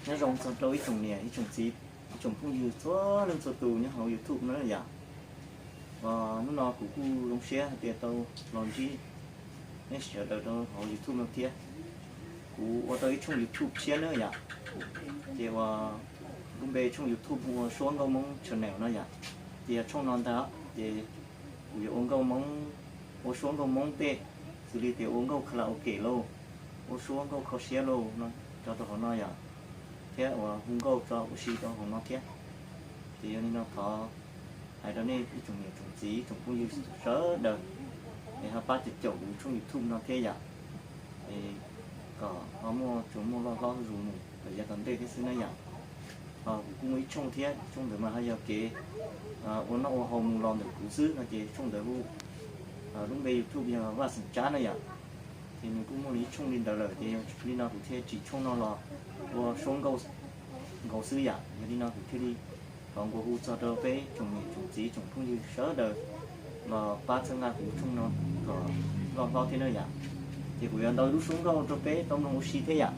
Nyob zoo txog rau ib tsoom niam ib tsoom txiv, ib tsoom phooj ywg txhua leej txhua tus nyob hauv YouTube no yom. Hnub no kuv kuj zoo siab hais tias tau los ntsib nej sawv daws rau hauv YouTube no thiab. Kuv ua tau ib tshooj YouTube tshiab na yom, ces uas lub npe tshooj YouTube hu ua Suab Nkauj Hmoob Channel no yom. Ces yog tshooj no ntag ces kuv yuav ua nkauj Hmoob, ua suab nkauj Hmoob tej, xws li tias ua nkauj karaoke lauj, ua suab nkauj kho siab lauj no, tso rau hauv no yom, thiab uas hu nkauj tso ua si rau hauv no thiab. Ces yog li no thov hais rau nej ib tsoom niam tsoom txiv tsoom phooj ywg sawv daws es ho pab caum kuv tshooj YouTube no thiab yom, es kom ho muaj tsuas muaj loj hlob zuj zus mus lawm yav tom ntej thiab xwb na yom. Ho kuv kuj muaj ib tshooj thiab, tshooj ntawd mas ho yog kev ua noj ua haus mus los ntawm kuv xwb no ces tshooj ntawd hu, lub npe YouTube yog Vaj Xeem Tsab na yom. Ces nws kuj muaj nws ib tshooj li ntawd lawm ces yog li no kuv thiaj tsim tshooj no los ua suab nkauj nkaus xwb yom. Yog li no kuv thiaj li thov nqua hu txog rau peb tsoom niam tsoom txiv tsoom phooj ywg sawv daws los pab txhawb nqa kuv tshooj no kom loj hlob thiab na yom. Ces kuv yuav ntaus lub suab nkauj rau peb tau mloog ua si thiab yom.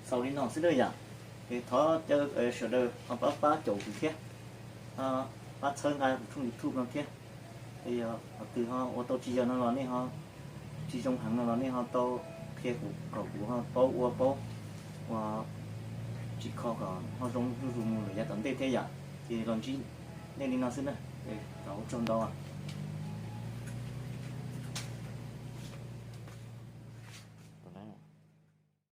Xaus li no xwb na yom. Es thov caw sawv daws ho pab pab caum kuv thiab, pab txhawb nqa kuv tshooj YouTube no thiab. Es yog qhov twg ho ua tau tsis yog no los nej ho, tsis zoo heev no los nej ho tau qhia kuv kom kuv ho paub ua paub, ua tsis kho kom ho zoo zuj zus mus lawm yav tom ntej thiab yom. Ces los ntsib nej li no xwb na. Thov ua tsaug ntau.